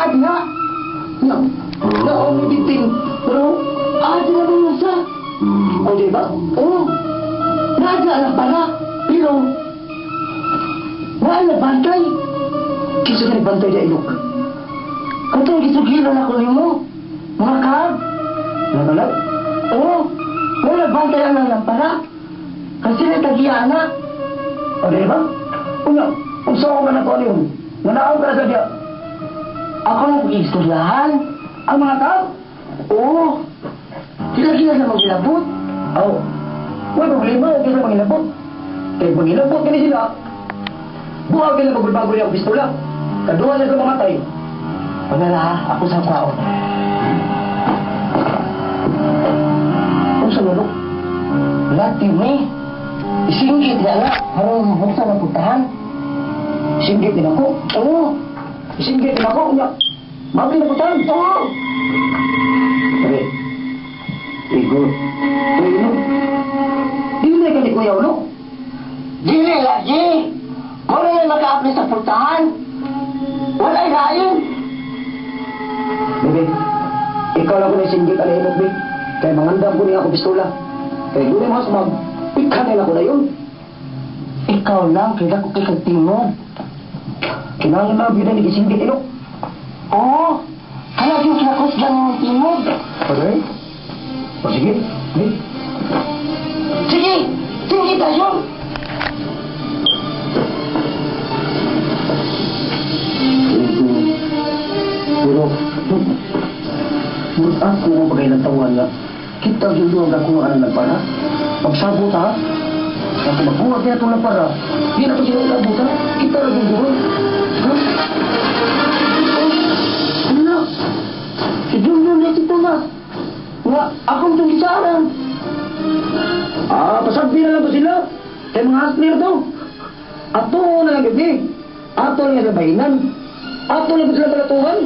Naa diha. Na, naon ni victim. Pero, Ah, sila ba yun sa? O di ba? Oo. Naa diha lang pala. Pero, wala bantay. Kinsa ka nagbantay di ilok? Katong gisugiran ako nimo. Mga kaab. Nakalag? Oo. Wala bantay ang lampara. Kasi na tagiya na. O di ba? Unya, unsa ko ka na to ano yun? Nanaon ka na sa diya. Ako lang pag-istoryahan. Ang mga kaab? Oo. Sila gila sa magilabot. Aw, wala problema, huwag sila mangilabot. Kaya mangilabot kini sila, buhag nila magbago niya ang pistola. Kaduha na sila mamatay. Wala na ha, ako sa kwaon. Kung sa lulok, Lati ni. Isinggit na nga. Harong buksan ang puntahan. Isinggit din ako. Oo. Isinggit din ako. Unya, mabli na puntahan. Oo. Sabi, Igor, uy, no? Dili ka ni Kuya Ulo. Dili lagi. Muna na maka-apply sa puntahan. Wala'y lain. Bebe, ikaw lang ko na isinggit ang imok, be. Kaya mangandam ko niya ako pistola. Kaya doon mas mag, ikanay ako na yun. Ikaw lang, kaya ko kay kagtingog. Kinahanglan na yun ang isinggit, ino. Oo. Kaya yung kinakusgan ng tingog. Okay? O sige, be. Sige, sige tayo. Pero, murag ako ang pagkailang tawan nga, kita yung doon ang ang nagpara. Pagsabot ha, ang magbuhat niya itong nagpara, di na to sila ilabot ha, kita lang yung doon. Ha? Ano? Si Junjun na si Tomas. Nga, akong itong gisaran. Ah, pasagdi na lang to sila. Kay mga hasner to. Ato na lang gabi. Ato na lang sa bahinan. Ato na lang sila balatuhan.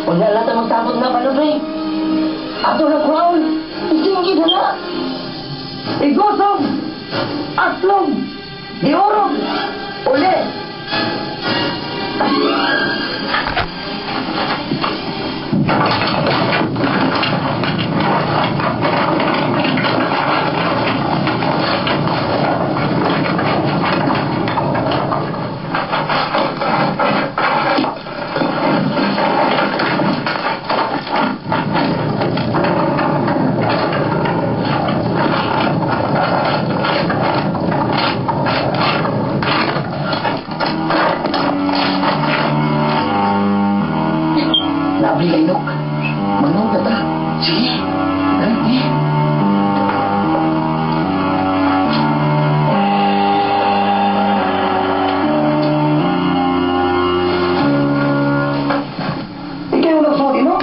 Wala lang tayo magsabot na balod eh. Ato na kwaon. Isinggit na na. Igosog! Aslog! Giurog! Uli! Nabli ka inok. Manong na ta. Sige. Eh. Ikaw yung nagsuot, ino?